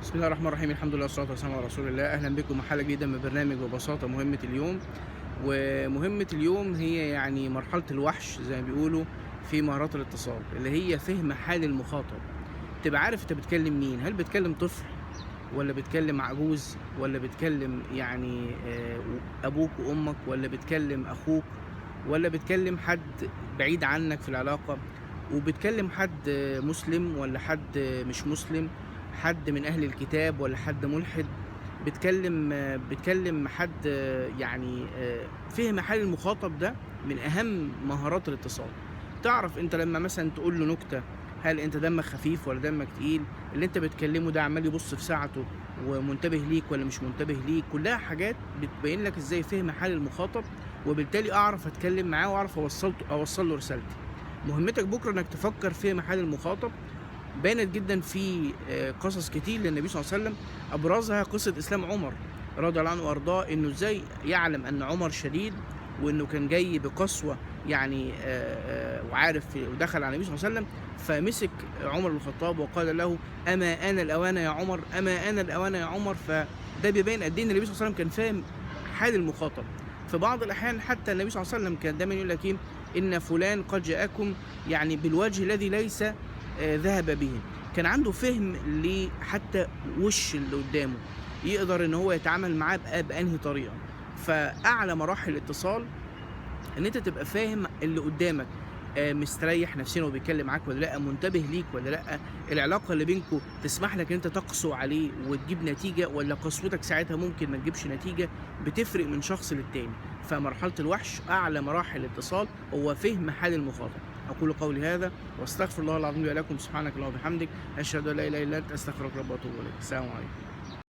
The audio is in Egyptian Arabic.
بسم الله الرحمن الرحيم، الحمد لله والصلاة والسلام على رسول الله. أهلا بكم مع حلقة جديدة من برنامج ببساطة مهمة اليوم. ومهمة اليوم هي يعني مرحلة الوحش زي ما بيقولوا في مهارات الاتصال، اللي هي فهم حال المخاطب. تبقى عارف انت بتكلم مين، هل بتكلم طفل ولا بتكلم عجوز ولا بتكلم يعني أبوك وأمك، ولا بتكلم أخوك، ولا بتكلم حد بعيد عنك في العلاقة، وبتكلم حد مسلم ولا حد مش مسلم، حد من أهل الكتاب ولا حد ملحد، بتكلم حد يعني فهم حال المخاطب. ده من أهم مهارات الاتصال. تعرف أنت لما مثلا تقول له نكتة، هل أنت دمك خفيف ولا دمك تقيل، اللي أنت بتكلمه ده عمال يبص في ساعته ومنتبه ليك ولا مش منتبه ليك. كلها حاجات بتبين لك إزاي فهم حال المخاطب، وبالتالي أعرف أتكلم معاه وأعرف أوصل له رسالتي. مهمتك بكرة إنك تفكر في محل المخاطب. بانت جدا في قصص كتير للنبي صلى الله عليه وسلم، أبرزها قصة إسلام عمر رضي الله عنه وأرضاه، إنه إزاي يعلم أن عمر شديد وإنه كان جاي بقسوة يعني وعارف ودخل على النبي صلى الله عليه وسلم، فمسك عمر بن الخطاب وقال له أما آن الأوان يا عمر، أما آن الأوان يا عمر. فده بيبين قد إيه النبي صلى الله عليه وسلم كان فاهم حال المخاطب. في بعض الأحيان حتى النبي صلى الله عليه وسلم كان دايما يقول لك إيه، إن فلان قد جاءكم يعني بالوجه الذي ليس ذهب به. كان عنده فهم لحتى وش اللي قدامه، يقدر إن هو يتعامل معاه بأنهي طريقة. فأعلى مراحل الاتصال إن أنت تبقى فاهم اللي قدامك، مستريح نفسيا وبيتكلم معاك ولا لأ، منتبه ليك ولا لأ، العلاقة اللي بينكو تسمح لك إن أنت تقسو عليه وتجيب نتيجة، ولا قسوتك ساعتها ممكن ما تجيبش نتيجة. بتفرق من شخص للتاني. فمرحلة الوحش أعلى مراحل الاتصال هو فهم حال المخاطب. أقول قولي هذا واستغفر الله العظيم لي ولكم. سبحانك اللهم وبحمدك، أشهد أن لا إله إلا أنت، أستغفرك رب وأتوب إليك. السلام عليكم.